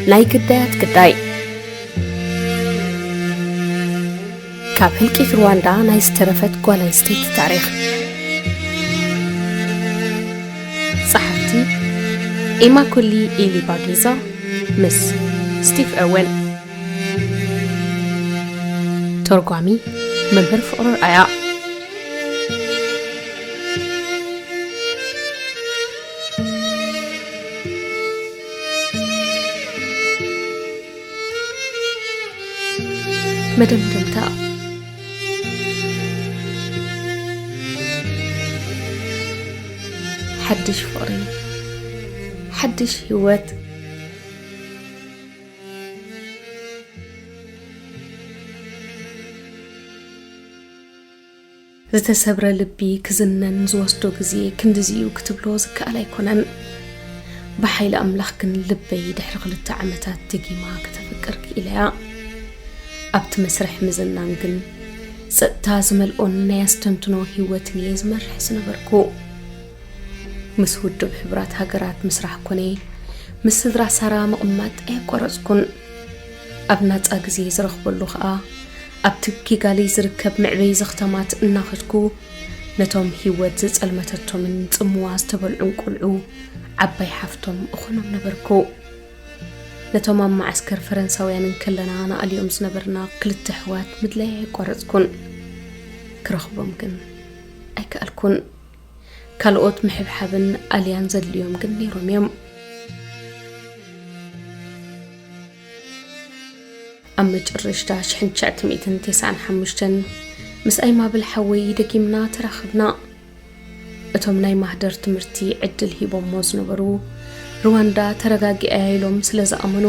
ናይ ግዳያት ግዳይ። ካብ ህልቂት ሩዋንዳ ናይ ዝተረፈት ጓል ኣንስተይቲ ታሪኽ። ጸሓፍቲ ኢማኩሊ ኢሊባጊዛ ምስ ስቲቭ ኦወን። ተርጓሚ መምህር ፍቕሩ ኣርኣያ። መደምደምታ። ሓድሽ ፍቕሪ፣ ሓድሽ ህይወት። ዝተሰብረ ልቢ ክዝነን ዝወስዶ ግዜ ክንድዚ እዩ ክትብሎ ዝከኣል ኣይኮነን። ብሓይሊ ኣምላኽ ግን ልበይ ድሕሪ ክልተ ዓመታት ደጊማ ከተፍቅር ክኢላ እያ። ኣብቲ መስርሕ ምዝናን ግን ጸጥታ ዝመልኦን ናይ ኣስተንትኖ ህይወትን እየ ዝመርሕ ዝነበርኩ። ምስ ውድብ ሕቡራት ሃገራት ምስራሕ ኮነ ምስ ስድራ ሳራ ምቕማጥ ኣየቋረጽኩን። ኣብ ናጻ ግዜ ዝረኽበሉ ኸኣ ኣብቲ ኪጋሊ ዝርከብ መዕበዪ ዘኽተማት እናኸድኩ ነቶም ህይወት ዝጸልመተቶምን ጽምዋ ዝተበልዑን ቁልዑ ዓባይ ሓፍቶም እኾኖም ነበርኩ። ነቶም ኣብ መዓስከር ፈረንሳውያን እንከለና ንኣልዮም ዝነበርና ክልተ ኣሕዋት ምድላይ ኣየቋረጽኩን። ክረኽቦም ግን ኣይከኣልኩን። ካልኦት ምሕብሓብን ኣልያን ዘድልዮም ግን ነይሮም እዮም። ኣብ መጨረሽታ ሽሕን ትሽዓተ ሚእትን ተስዓን ሓሙሽተን ምስ ኣይማብል ሓወይ ደጊምና ተራኸብና። እቶም ናይ ማህደር ትምህርቲ ዕድል ሂቦሞ ዝነበሩ፣ ሩዋንዳ ተረጋጊኣ እያ ኢሎም ስለ ዝኣመኑ፣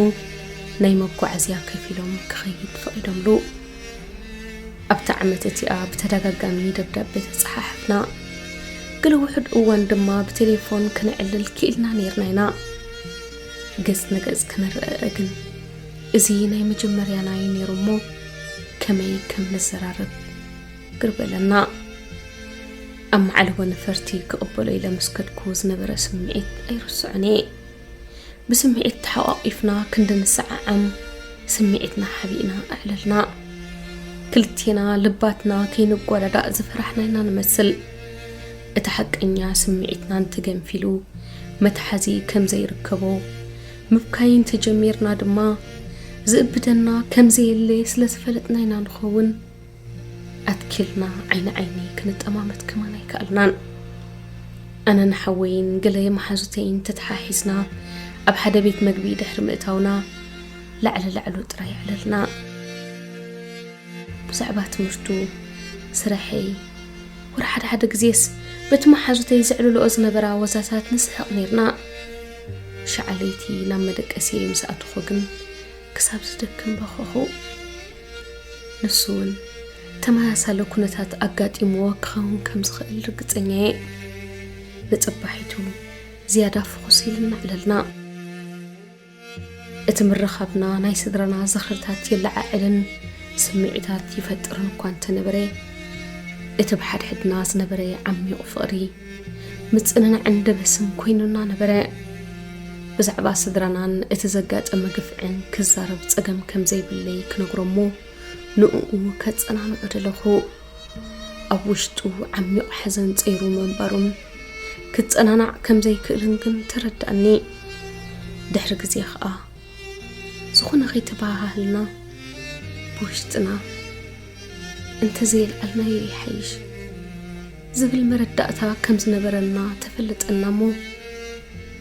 ናይ መጓዓዝያ ከፊሎም ክኸይድ ፈቒዶምሉ። ኣብታ ዓመት እቲኣ ብተደጋጋሚ ደብዳቤ ተጸሓሓፍና። ገለ ውሑድ እዋን ድማ ብቴሌፎን ክነዕልል ክኢልና ነይርና ኢና። ገጽ ንገጽ ክንረኣእ ግን እዚ ናይ መጀመርያና እዩ ነይሩ እሞ፣ ከመይ ከም ንዘራረብ ግር በለና። ኣብ መዓልቦ ነፈርቲ ክቕበሎ ኢለ ምስ ከድኩ ዝነበረ ስምዒት ኣይርስዖን እየ። ብስምዒት ተሓቋቒፍና ክንዲ ንሰዓዓም ስምዒትና ሓቢእና ኣዕለልና። ክልቴና ልባትና ከይንጓዳዳእ ዝፈራሕና ኢና ንመስል። እቲ ሓቀኛ ስምዒትና እንተገንፊሉ መትሓዚ ከም ዘይርከቦ ምብካይ እንተጀሚርና ድማ ዝእብደና ከም ዘየለ ስለ ዝፈለጥና ኢና ንኸውን። ኣትኪልና ዓይኒ ዓይኒ ክንጠማመት ከማን ኣይከኣልናን። ኣነን ሓወይን ገለ መሓዙተይን ተተሓሒዝና ኣብ ሓደ ቤት መግቢ ድሕሪ ምእታውና ላዕሊ ላዕሉ ጥራይ ኣዕለልና። ብዛዕባ ትምህርቱ፣ ስራሐይ፣ ወላ ሓደ ሓደ ግዜስ በቲ መሓዙተይ ዘዕልልኦ ዝነበራ ወዛታት ንስሕቕ ነይርና። ሸዓ ለይቲ ናብ መደቀሲየይ ምስ ኣተኹ ግን ክሳብ ዝደክም በኸኹ። ንሱ እውን ተመሳሳሊ ኩነታት ኣጋጢምዎ ክኸውን ከም ዝኽእል ርግጸኛ እየ። ንጽባሒቱ ዝያዳ ፍኹስ ኢልና ኣዕለልና። እቲ ምርኻብና ናይ ስድራና ዝኽርታት የለዓዕልን ስምዒታት ይፈጥርን እኳ እንተነበረ፣ እቲ ብሓድሕድና ዝነበረ ዓሚቕ ፍቕሪ ምጽንናዕን ደበስን ኮይኑና ነበረ። ብዛዕባ ስድራናን እቲ ዘጋጠመ ግፍዕን ክዛረብ ጸገም ከም ዘይብለይ ክነግሮ እሞ፣ ንእኡ ከጸናንዖ ደለኹ። ኣብ ውሽጡ ዓሚቕ ሓዘን ጸይሩ ምንባሩን ክጸናናዕ ከም ዘይክእልን ግን ተረዳእኒ። ድሕሪ ግዜ ኸኣ፣ ዝኾነ ከይተበሃሃልና፣ ብውሽጥና፣ "እንተዘየልዓልናዮ ይሓይሽ" ዝብል መረዳእታ ከም ዝነበረና ተፈለጠና እሞ፣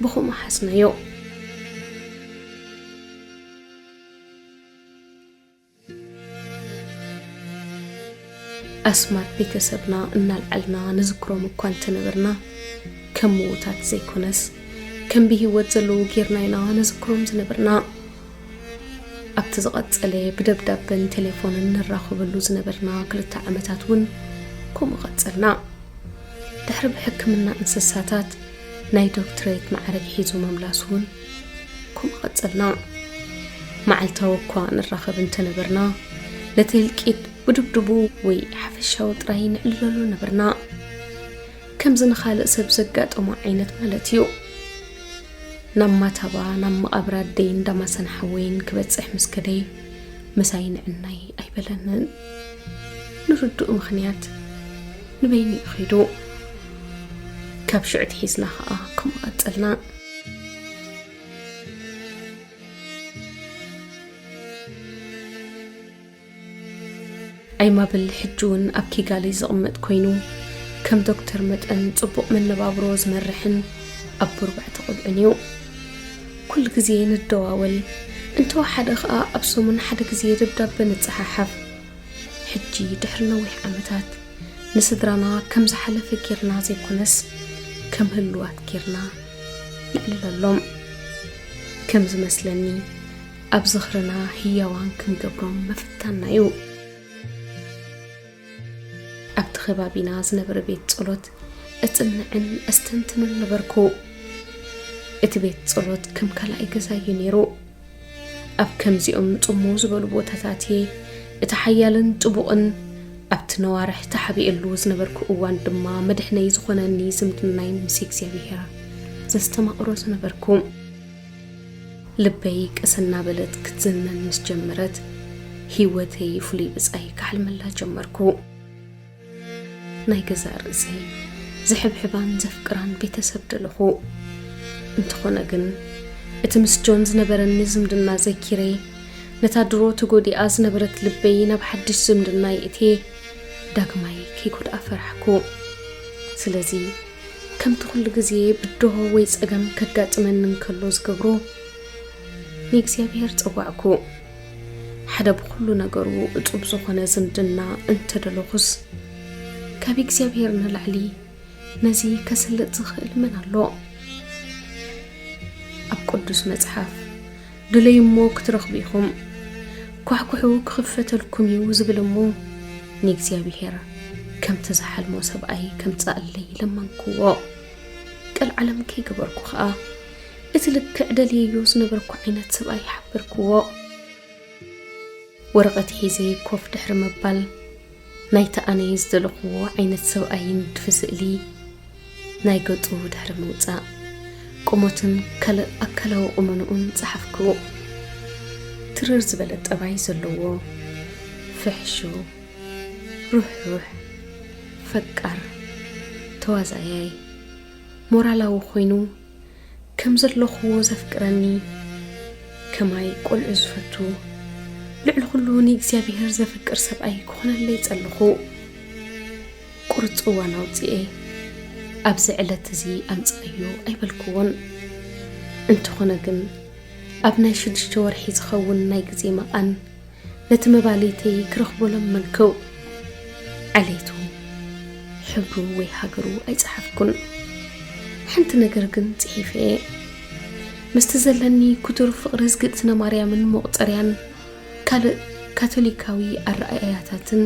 ብኸምኡ ሓዝናዮ። ኣስማት ቤተሰብና እናልዓልና ንዝክሮም እኳ እንተነበርና፣ ከም ምዉታት ዘይኮነስ፣ ከም ብህይወት ዘለዉ ጌርና ኢና ንዝክሮም ዝነበርና። ኣብቲ ዝቐጸለ ብደብዳበን ቴሌፎንን ንራኸበሉ ዝነበርና ክልተ ዓመታት እውን ከምኡ ቀጸልና። ድሕሪ ብሕክምና እንስሳታት ናይ ዶክትሬት ማዕረግ ሒዙ ምምላሱ እውን ከምኡ ቀጸልና። መዓልታዊ እኳ ንራኸብ እንተነበርና፣ ነቲ ህልቂት ብድብድቡ ወይ ሓፈሻዊ ጥራይ ነዕልለሉ ነበርና። ከምዚ ንኻልእ ሰብ ዘጋጠሞ ዓይነት ማለት እዩ። ናብ ማታባ፣ ናብ መቓብር ኣደይን ዳማሰን ሓወይን ክበጽሕ ምስ ከደይ፣ ምሳይ ንዕናይ ኣይበለንን። ንርዱእ ምኽንያት ንበይኑ እዩ ኸይዱ። ካብ ሽዑ ኣትሒዝና ኸኣ ከምኡ ቀጸልና። ኣይማብል ሕጂ እውን ኣብ ኪጋሊ ዝቕመጥ ኮይኑ፣ ከም ዶክተር መጠን ጽቡቕ መነባብሮ ዝመርሕን ኣቦ ኣርባዕተ ቆልዑን እዩ። ኩሉ ግዜ ንደዋወል፣ እንተወሓደ ኸኣ ኣብ ሰሙን ሓደ ግዜ ደብዳበ ንጸሓሓፍ። ሕጂ ድሕሪ ነዊሕ ዓመታት ንስድራና ከም ዝሓለፈ ጌርና ዘይኮነስ፣ ከም ህሉዋት ጌርና ነዕልለሎም። ከም ዝመስለኒ፣ ኣብ ዝኽርና ህያዋን ክንገብሮም ምፍታንና እዩ። ኣብቲ ከባቢና ዝነበረ ቤት ጸሎት እጽንዕን እስተንትንን ነበርኩ። እቲ ቤት ጸሎት ከም ካልኣይ ገዛይ እዩ ነይሩ። ኣብ ከምዚኦም ጽምው ዝበሉ ቦታታት እየ እቲ ሓያልን ጥቡቕን ኣብቲ ነዋርሕ ተሓቢኤሉ ዝነበርኩ እዋን ድማ መድሕነይ ዝኾነኒ ዝምድናይ ምስ እግዚኣብሄር ዘስተማቕሮ ዝነበርኩ። ልበይ ቀስ እናበለት ክትዝነን ምስ ጀመረት፣ ህይወተይ ፍሉይ ብጻይ ክሓልመላ ጀመርኩ። ናይ ገዛእ ርእሰይ ዝሕብሕባን ዘፍቅራን ቤተሰብ ደለኹ። እንተኾነ ግን፣ እቲ ምስ ጆን ዝነበረኒ ዝምድና ዘኪረ፣ ነታ ድሮ ተጎዲኣ ዝነበረት ልበይ ናብ ሓድሽ ዝምድና የእትየ ዳግማይ ከይጎድኣ ፈራሕኩ። ስለዚ፣ ከምቲ ኩሉ ግዜ ብድሆ ወይ ጸገም ከጋጥመኒ እንከሎ ዝገብሮ፣ ንእግዚኣብሄር ጸዋዕኩ። ሓደ ብኹሉ ነገሩ እጹብ ዝኾነ ዝምድና እንተደለኹስ፣ ካብ እግዚኣብሄር ንላዕሊ ነዚ ከስልጥ ዝኽእል መን ኣሎ? ኣብ ቅዱስ መጽሓፍ፣ "ድለዩ እሞ ክትረኽቡ ኢኹም፣ ኳሕኩሑ ክኽፈተልኩም እዩ" ዝብል እሞ፣ ንእግዚኣብሄር ከምቲ ዝሓልሞ ሰብኣይ ከምጽኣለይ ለመንክዎ። ቀልዓለም ከይገበርኩ ኸኣ፣ እቲ ልክዕ ደልየዮ ዝነበርኩ ዓይነት ሰብኣይ ሓበርክዎ። ወረቐት ሒዘ ኮፍ ድሕሪ ምባል፣ ናይቲ ኣነ ዝደለኽዎ ዓይነት ሰብኣይ ንድፊ ስእሊ ናይ ገጹ ድሕሪ ምውጻእ፣ ቁመቱን ካልእ ኣካላዊ ቁመንኡን ጸሓፍኩ። ትርር ዝበለ ጠባይ ዘለዎ፣ ፍሕሹው፣ ርሕሩሕ፣ ፈቃር፣ ተዋዛያይ፣ ሞራላዊ ኮይኑ፣ ከም ዘለኽዎ ዘፍቅረኒ፣ ከማይ ቆልዑ ዝፈቱ፣ ልዕሊ ኩሉ ንእግዚኣብሄር ዘፍቅር ሰብኣይ ክኾነለይ ጸለኹ። ቁርጽ እዋን ኣውጽኤ፣ ኣብዚ ዕለት እዚ ኣምጽኣዮ ኣይበልክዎን። እንተኾነ ግን፣ ኣብ ናይ ሽዱሽተ ወርሒ ዝኸውን ናይ ግዜ መቓን፣ ነቲ መባልይተይ ክረኽቦ ለመንክው። ዓሌቱ፣ ሕብሩ ወይ ሃገሩ ኣይጸሓፍኩን። ሓንቲ ነገር ግን ጽሒፈ እየ። ምስቲ ዘለኒ ክቱር ፍቕሪ ዝግእትነ ማርያምን መቑጸርያን ካልእ ካቶሊካዊ ኣረኣእያታትን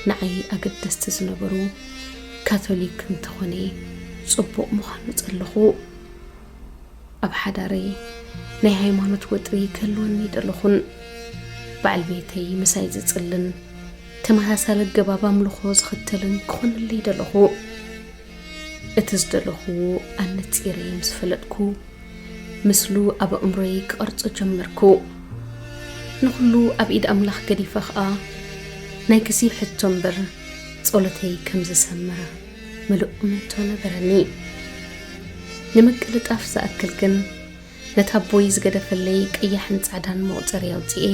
ንዓይ ኣገደስቲ ዝነበሩ፣ ካቶሊክ እንተኾነ ጽቡቕ ምዃኑ ጸለኹ። ኣብ ሓዳረይ ናይ ሃይማኖት ወጥሪ ክህልወኒ ደለኹን፣ በዓል ቤተይ ምሳይ ዝጽልን ተመሳሳሊ ኣገባብ ኣምልኾ ዝኽተልን ክኾነለይ ደለኹ። እቲ ዝደለኽዎ ኣነጺረ ምስ ፈለጥኩ፣ ምስሉ ኣብ ኣእምሮይ ክቐርጾ ጀመርኩ። ንኹሉ ኣብ ኢድ ኣምላኽ ገዲፈ ኸኣ፣ ናይ ግዜ ሕቶ እምበር ጸሎተይ ከም ዝሰምር ምሉእ እምንቶ ነበረኒ። ንምቅልጣፍ ዝኣክል ግን፣ ነታ ኣቦይ ዝገደፈለይ ቀያሕን ጻዕዳን መቑጸሪ ኣውጺኤ፣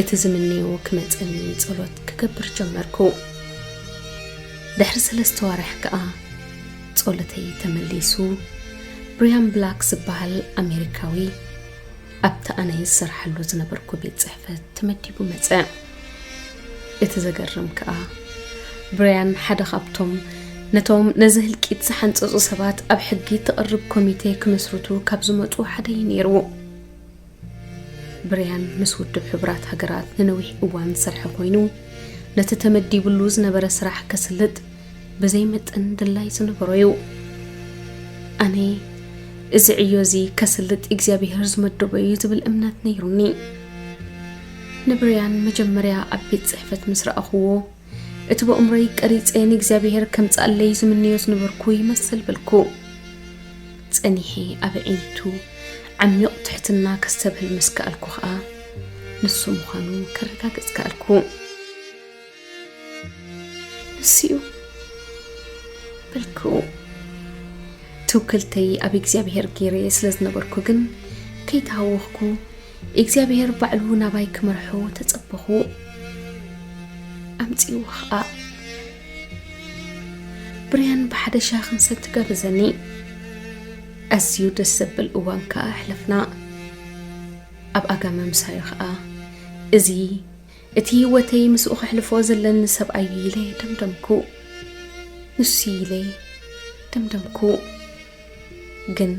እቲ ዝምነዮ ክመጸኒ ጸሎት ክገብር ጀመርኩ። ድሕሪ ሰለስተ ዋርሕ ከኣ ጸሎተይ ተመሊሱ፣ ብርያን ብላክ ዝበሃል ኣሜሪካዊ ኣብቲ ኣነ ዝሰርሓሉ ዝነበርኩ ቤት ጽሕፈት ተመዲቡ መጸ። እቲ ዘገርም ከኣ፣ ብርያን ሓደ ካብቶም ነቶም ነዚ ህልቂት ዝሓንጸጹ ሰባት ኣብ ሕጊ ተቕርብ ኮሚቴ ክመስርቱ ካብ ዝመጹ ሓደ እዩ ነይሩ። ብርያን ምስ ውድብ ሕቡራት ሃገራት ንነዊሕ እዋን ዝሰርሐ ኮይኑ፣ ነቲ ተመዲብሉ ዝነበረ ስራሕ ከስልጥ ብዘይ መጠን ድላይ ዝነበሮ እዩ። ኣነ፣ እዚ ዕዮ እዚ ከስልጥ እግዚኣብሄር ዝመደቦ እዩ ዝብል እምነት ነይሩኒ። ንብርያን መጀመርያ ኣብ ቤት ጽሕፈት ምስ ረኣኽዎ፣ እቲ ብእምሮይ ቀሪጸ ንእግዚኣብሄር ከምጽኣለይ ዝምነዮ ዝነበርኩ ይመስል በልኩ። ጸኒሐ ኣብ ኣዒንቱ ዓሚቕ ትሕትና ከስተብህል ምስ ከኣልኩ ኸኣ፣ ንሱ ምዃኑ ከረጋግጽ ከኣልኩ። ንሱ'ዩ በልኩ። ትውክልተይ ኣብ እግዚኣብሔር ገይረ ስለ ዝነበርኩ ግን ከይተሃወኽኩ፣ እግዚኣብሔር ባዕሉ ናባይ ክመርሖ ተጸበኹ። ኣምጺእዎ ኸኣ። ብርያን ብሓደ ሻሂ ክንሰቲ ጋበዘኒ። ኣዝዩ ደስ ዘብል እዋን ከኣ ኣሕለፍና። ኣብ ኣጋመ ምሳዩ ኸኣ፣ እዚ እቲ ህይወተይ ምስኡ ከሕልፎ ዘለኒ ሰብኣይ ኢለ ደምደምኩ። ንሱ ኢለ ደምደምኩ። ግን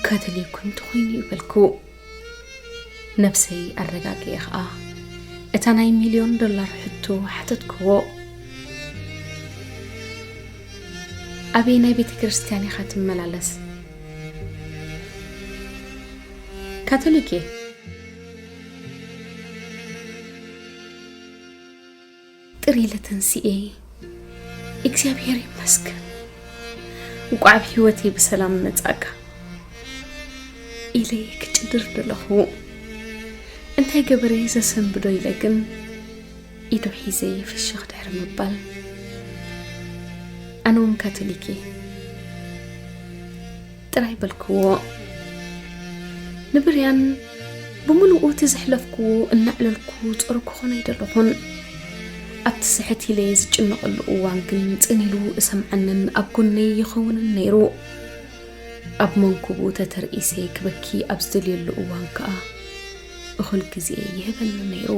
ካቶሊክ እንተኾይኑ ይበልኩ። ነብሰይ ኣረጋግኤ ኸኣ፣ እታ ናይ ሚልዮን ዶላር ሕቶ ሓተትክዎ። ኣበየናይ ቤተ ክርስቲያን ኢኻ ትመላለስ? ካቶሊክ እየ። ጥር ኢለ ተንሲኤ፣ እግዚኣብሔር ይመስገን፣ እንቋዕ ኣብ ህይወተይ ብሰላም መጻእካ ኢለ ክጭድር ደለኹ። እንታይ ገበረ ዘሰንብዶ ኢለ ግን ኢዱ ሒዘ ፍሽኽ ድሕሪ ምባል፣ ኣነ እውን ካቶሊክ እየ ጥራይ በልክዎ። ንብርያን ብምሉኡ እቲ ዘሕለፍክዎ እናዕለልኩ ጸሩ ክኾን ኣይደለኹን። ኣብቲ ስሕት ኢለ ዝጭነቐሉ እዋን ግን ጽን ኢሉ እሰምዓንን ኣብ ጎነይ ይኸውንን ነይሩ። ኣብ መንኩቡ ተተርኢሰ ክበኪ ኣብ ዝደልየሉ እዋን ከኣ እኹል ግዜ ይህበኒ ነይሩ።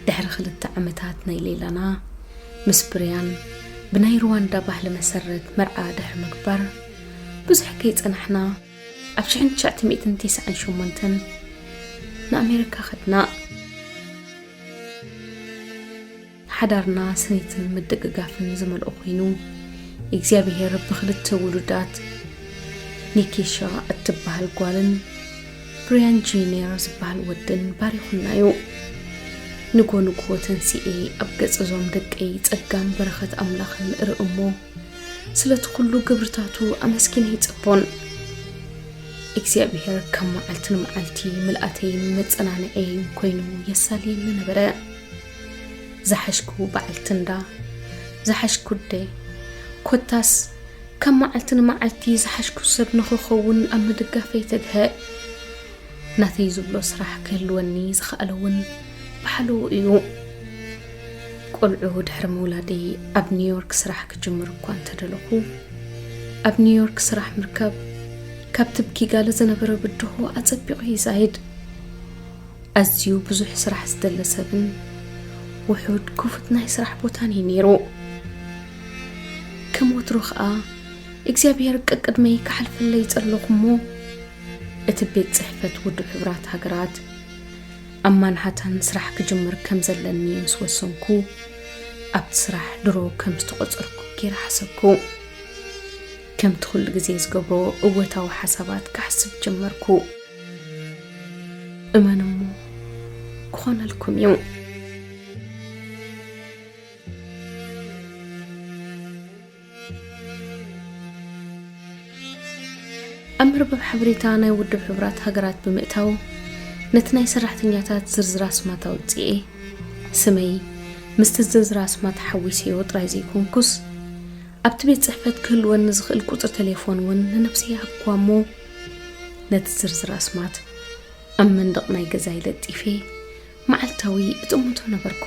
ድሕሪ ክልተ ዓመታት ናይ ሌላና ምስ ብርያን ብናይ ሩዋንዳ ባህሊ መሰረት መርዓ ድሕሪ ምግባር ብዙሕ ከይጸናሕና ኣብ ሽሕን ትሽዓተ ሚእትን ተስዓን ሸሞንተን ንኣሜሪካ ኸድና። ሓዳርና ስኒትን ምድግጋፍን ዝመልኦ ኮይኑ እግዚኣብሔር ብክልተ ውሉዳት ኒኪሻ እትበሃል ጓልን ብርያን ጁኒየር ዝበሃል ወድን ባሪኹና እዩ። ንጎ ንጎ ተንሲኤ ኣብ ገጽ እዞም ደቀይ ጸጋን በረኸት ኣምላኽን እርኢ እሞ ስለቲ ኩሉ ግብርታቱ ኣመስጊነ ይጸቦን። እግዚኣብሔር ካብ መዓልቲ ንመዓልቲ ምልኣተይን መጸናንዐይን ኮይኑ የሳልየኒ ነበረ። ዝሓሽኩ በዓልቲ እንዳ፣ ዝሓሽኩ ኣደ፣ ኮታስ ካብ መዓልቲ ንመዓልቲ ዝሓሽኩ ሰብ ንኽኸውን ኣብ ምድጋፈይ ተግሀ። ናተይ ዝብሎ ስራሕ ክህልወኒ ዝኸኣለ እውን ብሓለዎ እዩ። ቆልዑ ድሕሪ ምውላደይ ኣብ ኒውዮርክ ስራሕ ክጅምር እኳ እንተደለኹ፣ ኣብ ኒውዮርክ ስራሕ ምርካብ ካብቲ ብኪጋሊ ዝነበረ ብድሆ ኣጸቢቑ ይዛይድ። ኣዝዩ ብዙሕ ስራሕ ዝደለ ሰብን ውሑድ ክፉት ናይ ስራሕ ቦታን እዩ ነይሩ። ከም ወትሩ ኸኣ እግዚኣብሔር ቀቅድመይ ክሓልፈለይ ጸለኹ እሞ፣ እቲ ቤት ጽሕፈት ውድብ ሕቡራት ሃገራት ኣብ ማንሃታን ስራሕ ክጅምር ከም ዘለኒ ምስ ወሰንኩ፣ ኣብቲ ስራሕ ድሮ ከም ዝተቖጸርኩ ገይረ ሓሰብኩ። ከምቲ ኩሉ ግዜ ዝገብሮ እወታዊ ሓሳባት ክሓስብ ጀመርኩ። እመን እሞ ክኾነልኩም እዩ። ኣብ መርበብ ሓበሬታ ናይ ውድብ ሕቡራት ሃገራት ብምእታው፣ ነቲ ናይ ሰራሕተኛታት ዝርዝር ኣስማት ኣውጽኤ፣ ስመይ ምስቲ ዝርዝር ኣስማት ሓዊሰዮ ጥራይ ዘይኮንኩስ፣ ኣብቲ ቤት ጽሕፈት ክህልወኒ ዝኽእል ቁጽሪ ቴሌፎን እውን ንነብሰይ ሃብኩዋ እሞ፣ ነቲ ዝርዝር ኣስማት ኣብ መንደቕ ናይ ገዛይ ለጢፈ መዓልታዊ እጥምቶ ነበርኩ።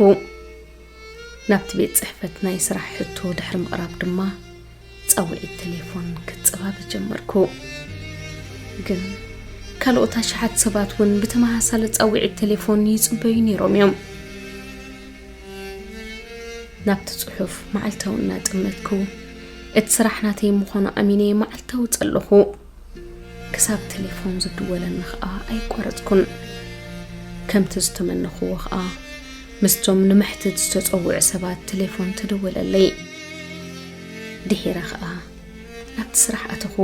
ናብቲ ቤት ጽሕፈት ናይ ስራሕ ሕቶ ድሕሪ ምቕራብ ድማ ጻውዒት ቴሌፎን ክጸባበ ጀመርኩ። ግን ካልኦት ኣሽሓት ሰባት እውን ብተመሳሳሊ ጻውዒት ቴሌፎን ይጽበዩ ነይሮም እዮም። ናብቲ ጽሑፍ መዓልታዊ እናጠመትኩ፣ እቲ ስራሕ ናተይ ምዃኑ ኣሚነ መዓልታዊ ጸለኹ። ክሳብ ቴሌፎን ዝድወለኒ ኸኣ ኣይቋረጽኩን። ከምቲ ዝተመነኽዎ ኸኣ ምስቶም ንመሕትት ዝተጸውዑ ሰባት ቴሌፎን ተደወለለይ። ድሒረ ኸኣ ናብቲ ስራሕ ኣተኹ።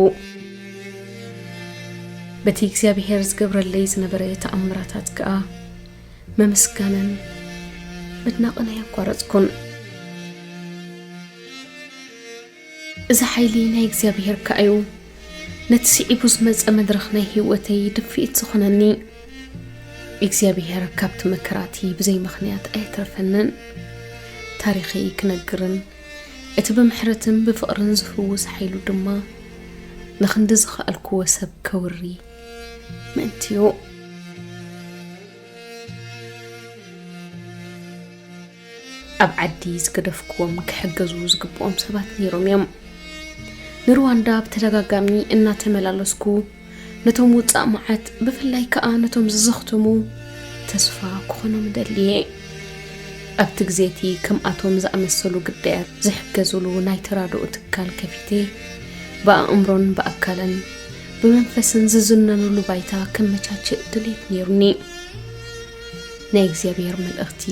በቲ እግዚኣብሔር ዝገብረለይ ዝነበረ ተኣምራታት ከኣ ምምስጋንን ምድናቕን ኣየቋረጽኩን። እዚ ሓይሊ ናይ እግዚኣብሔር ከኣ እዩ፣ ነቲ ስዒቡ ዝመጸ መድረኽ ናይ ህይወተይ ድፍኢት ዝኾነኒ። እግዚኣብሔር ካብቲ መከራቲ ብዘይ ምኽንያት ኣየትረፈንን። ታሪኸይ ክነግርን እቲ ብምሕረትን ብፍቕርን ዝፍውስ ሓይሉ ድማ ንኽንዲ ዝኸኣልክዎ ሰብ ከውሪ ምእንትዩ። ኣብ ዓዲ ዝገደፍክዎም ክሕገዙ ዝግብኦም ሰባት ነይሮም እዮም። ንሩዋንዳ ብተደጋጋሚ እናተመላለስኩ ነቶም ውጻእ መዓት፣ ብፍላይ ከኣ ነቶም ዝዘኽትሙ ተስፋ ክኾኖም እደሊ እየ። ኣብቲ ግዜ እቲ ከምኣቶም ዝኣመሰሉ ግዳያት ዝሕገዙሉ ናይ ተራድኦ ትካል ከፊተ ብኣእምሮን ብኣካልን ብመንፈስን ዝዝነኑሉ ባይታ ከመቻችእ ድሌት ነይሩኒ። ናይ እግዚኣብሔር መልእኽቲ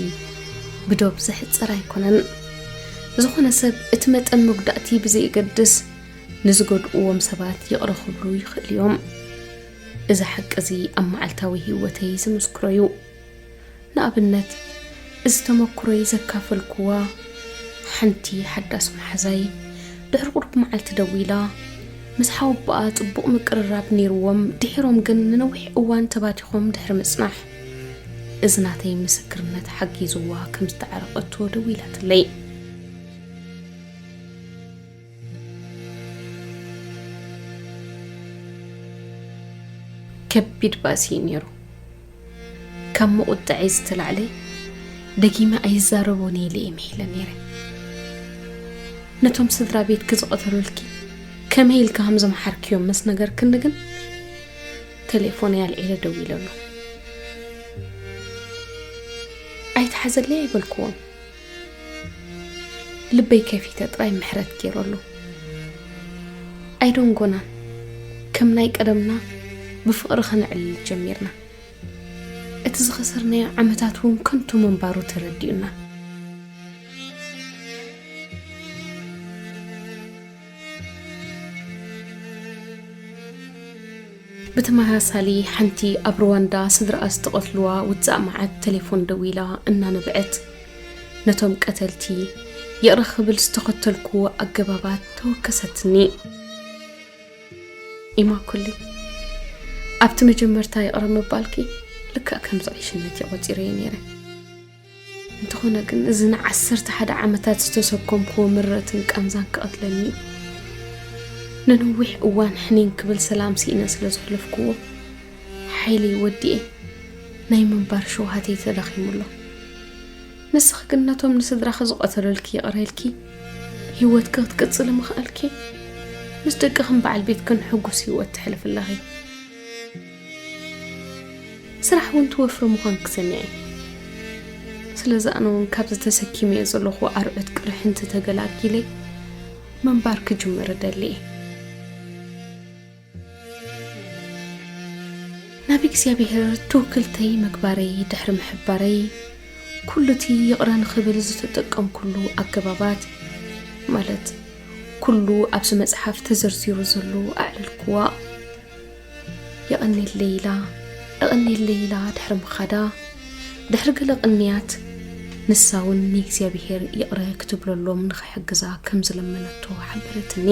ብዶብ ዘሕጽር ኣይኮነን። ዝኾነ ሰብ እቲ መጠን መጉዳእቲ ብዘየገድስ ንዝጎድእዎም ሰባት ይቕረ ክብሉ ይኽእሉ እዮም። እዚ ሓቂ እዚ ኣብ መዓልታዊ ህይወተይ ዝምስክሮ እዩ። ንኣብነት፣ እዚ ተመክሮይ ዘካፈልክዋ ሓንቲ ሓዳስ መሓዛይ ድሕሪ ቁሩብ መዓልቲ ደዊላ፣ ምስ ሓወቦኣ ጽቡቕ ምቅርራብ ነይርዎም፣ ድሒሮም ግን ንነዊሕ እዋን ተባቲኾም ድሕሪ ምጽናሕ፣ እዚ ናተይ ምስክርነት ሓጊዝዋ ከም ዝተዓረቐቶ ደዊላትለይ። ከቢድ ባእሲ እዩ ነይሩ። ካብ ምቑጥዐይ ዝተላዕለ ደጊመ ኣይዛረቦን ኢለ እየ ምሒለ ነይረ። ነቶም ስድራ ቤትኪ ዝቐተሉልኪ ከመይ ኢልካ ከም ዘምሓርክዮም ምስ ነገርክኒ ግን ቴሌፎነይ ኣልዒለ ደዊለሉ። ኣይትሓዘለይ ኣይበልክዎም። ልበይ ከፊተ ጥራይ ምሕረት ገይረሉ። ኣይደንጎናን። ከም ናይ ቀደምና ብፍቕሪ ከነዕልል ጀሚርና። እቲ ዝኸሰርናዮ ዓመታት እውን ከንቱ ምንባሩ ተረዲኡና። ብተመሳሳሊ፣ ሓንቲ ኣብ ሩዋንዳ ስድራኣ ዝተቐትልዋ ውጻእ መዓት ተሌፎን ደዊላ እናነብዐት፣ ነቶም ቀተልቲ ይቕረ ክብል ዝተኸተልክዎ ኣገባባት ተወከሰትኒ። ኢማኩሊ፣ ኣብቲ መጀመርታ ይቕረ ምባልኪ ልክዕ ከም ዝዕሽነት እየ ቆጺረዮ ነይረ። እንተኾነ ግን፣ እዚ ንዓሰርተ ሓደ ዓመታት ዝተሰከምክዎ ምረትን ቃንዛን ክቐትለኒ እዩ። ንነዊሕ እዋን ሕኒን ክብል ሰላም ስኢነ ስለ ዘሕለፍክዎ፣ ሓይለይ ወዲኤ፣ ናይ ምንባር ሸውሃተይ ተዳኺሙ ኣሎ። ንስኺ ግን ነቶም ንስድራኺ ዝቐተሉልኪ ይቕረ ኢልኪ፣ ህይወትኪ ክትቅጽሊ ምኽኣልኪ፣ ምስ ደቅኽን በዓል ቤትክን ሕጉስ ህይወት ተሕልፊ ኣለኺ። ስራሕ እውን ትወፍሪ ምዃንኪ ሰሚዐ። ስለዚ ኣነ እውን ካብዚ ተሰኪመዮ ዘለኹ ኣርዑት ቅርሕንቲ ተገላጊለ ምንባር ክጅምር እደሊ እየ። ናብ እግዚኣብሔር ትውክልተይ ምግባረይ ድሕሪ ምሕባረይ፣ ኩሉ እቲ ይቕረ ንኽብል ዝተጠቀምኩሉ ኣገባባት፣ ማለት ኩሉ ኣብዚ መጽሓፍ ተዘርዚሩ ዘሎ ኣዕለልክዋ። የቐኔለይ ኢላ፣ እቐኔለይ ኢላ ድሕሪ ምኻዳ፣ ድሕሪ ገለ ቅንያት፣ ንሳ እውን ንእግዚኣብሔር ይቕረ ክትብለሎም ንኽሕግዛ ከም ዝለመነቶ ሓበረትኒ።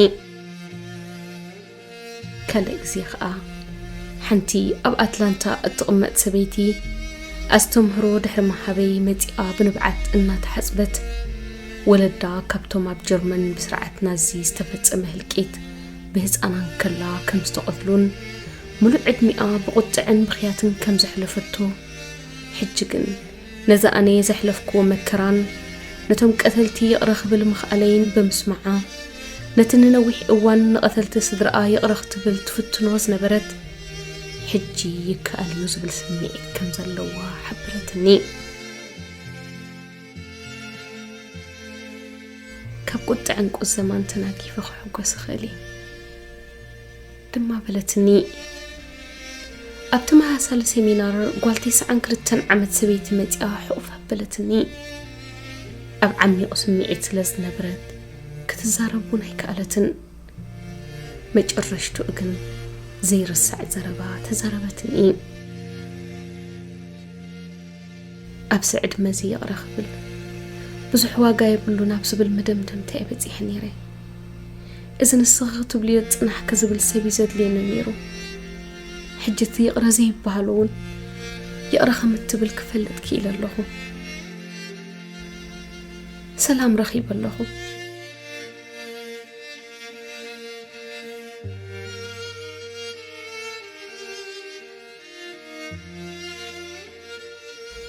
ካልእ ግዜ ኸኣ፣ ሓንቲ ኣብ ኣትላንታ እትቕመጥ ሰበይቲ፣ ኣስተምህሮ ድሕሪ ምሃበይ መጺኣ ብንብዓት እናተሓጽበት፣ ወለዳ ካብቶም ኣብ ጀርመን ብስርዓት ናዚ ዝተፈጸመ ህልቂት ብህጻና እንከላ ከም ዝተቐትሉን፣ ምሉእ ዕድሚኣ ብቑጥዐን ብኽያትን ከም ዘሕለፈቶ፣ ሕጂ ግን ነዚ ኣነ ዘሕለፍክዎ መከራን ነቶም ቀተልቲ ይቕረ ክብል ምኽኣለይን ብምስማዓ፣ ነቲ ንነዊሕ እዋን ንቐተልቲ ስድራኣ ይቕረ ክትብል ትፍትኖ ዝነበረት፣ ሕጂ ይከኣል እዩ ዝብል ስምዒት ከም ዘለዋ ሓበረትኒ። ካብ ቁጥዐን ቁዘማን ተናጊፈ ክሕጎስ እኽእል እየ ድማ በለትኒ። ኣብ ተመሳሳሊ ሴሚናር ጓል ተስዓን ክልተን ዓመት ሰበይቲ መጺኣ ሕቑፍ ኣበለትኒ። ኣብ ዓሚቑ ስምዒት ስለ ዝነበረት ክትዛረብ እውን ኣይከኣለትን። መጨረሽትኡ ግን ዘይርሳዕ ዘረባ ተዛረበትኒ። ኣብዚ ዕድመ እዚ ይቕረ ክብል ብዙሕ ዋጋ የብሉን ኣብ ዝብል መደምደምታ እየ በጺሐ ነይረ። እዚ ንስኺ ክትብልዮ ዝጽናሕኪ ዝብል ሰብ እዩ ዘድልየኒ ነይሩ። ሕጂ እቲ ይቕረ ዘይበሃል እውን ይቕረ ከም እትብል ክፈልጥ ክኢለ ኣለኹ። ሰላም ረኺበ ኣለኹ።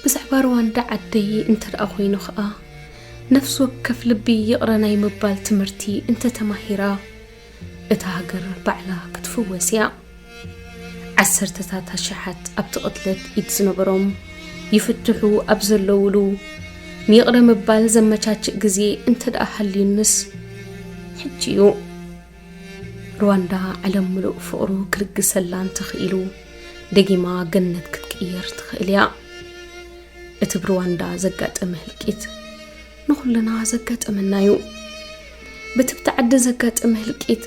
ብዛዕባ ሩዋንዳ ዓደይ እንተ ደኣ ኮይኑ ኸኣ፣ ነፍሲ ወከፍ ልቢ ይቕረ ናይ ምባል ትምህርቲ እንተ ተማሂራ፣ እታ ሃገር ባዕላ ክትፍወስ እያ። ዓሰርተታት ኣሽሓት ኣብቲ ቅትለት ኢድ ዝነበሮም ይፍትሑ ኣብ ዘለውሉ፣ ንይቕረ ምባል ዘመቻችእ ግዜ እንተ ደኣ ሃልዩንስ፣ ሕጂ እዩ። ሩዋንዳ ዓለም ምሉእ ፍቕሩ ክልግሰላ እንተኽኢሉ፣ ደጊማ ገነት ክትቅየር ትኽእል እያ። እቲ ብሩዋንዳ ዘጋጠመ ህልቂት ንኹልና ዘጋጠመና እዩ። በቲ ብቲ ዓዲ ዘጋጠመ ህልቂት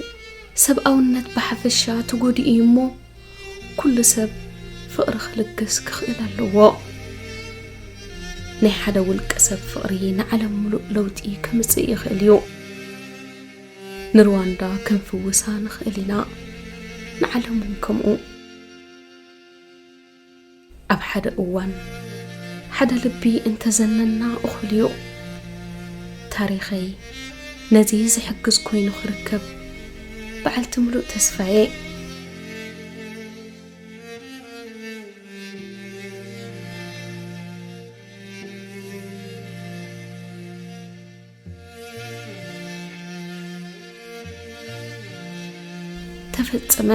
ሰብኣውነት ብሓፈሻ ተጎዲኡ እዩ እሞ፣ ኩሉ ሰብ ፍቕሪ ክልግስ ክኽእል ኣለዎ። ናይ ሓደ ውልቀ ሰብ ፍቕሪ ንዓለም ምሉእ ለውጢ ከምጽእ ይኽእል እዩ። ንሩዋንዳ ክንፍውሳ ንኽእል ኢና፣ ንዓለም እውን ከምኡ። ኣብ ሓደ እዋን ሓደ ልቢ እንተዘነና እኹል እዩ። ታሪኸይ ነዚ ዝሕግዝ ኮይኑ ክርከብ በዓልቲ ምሉእ ተስፋ እየ። ተፈጸመ።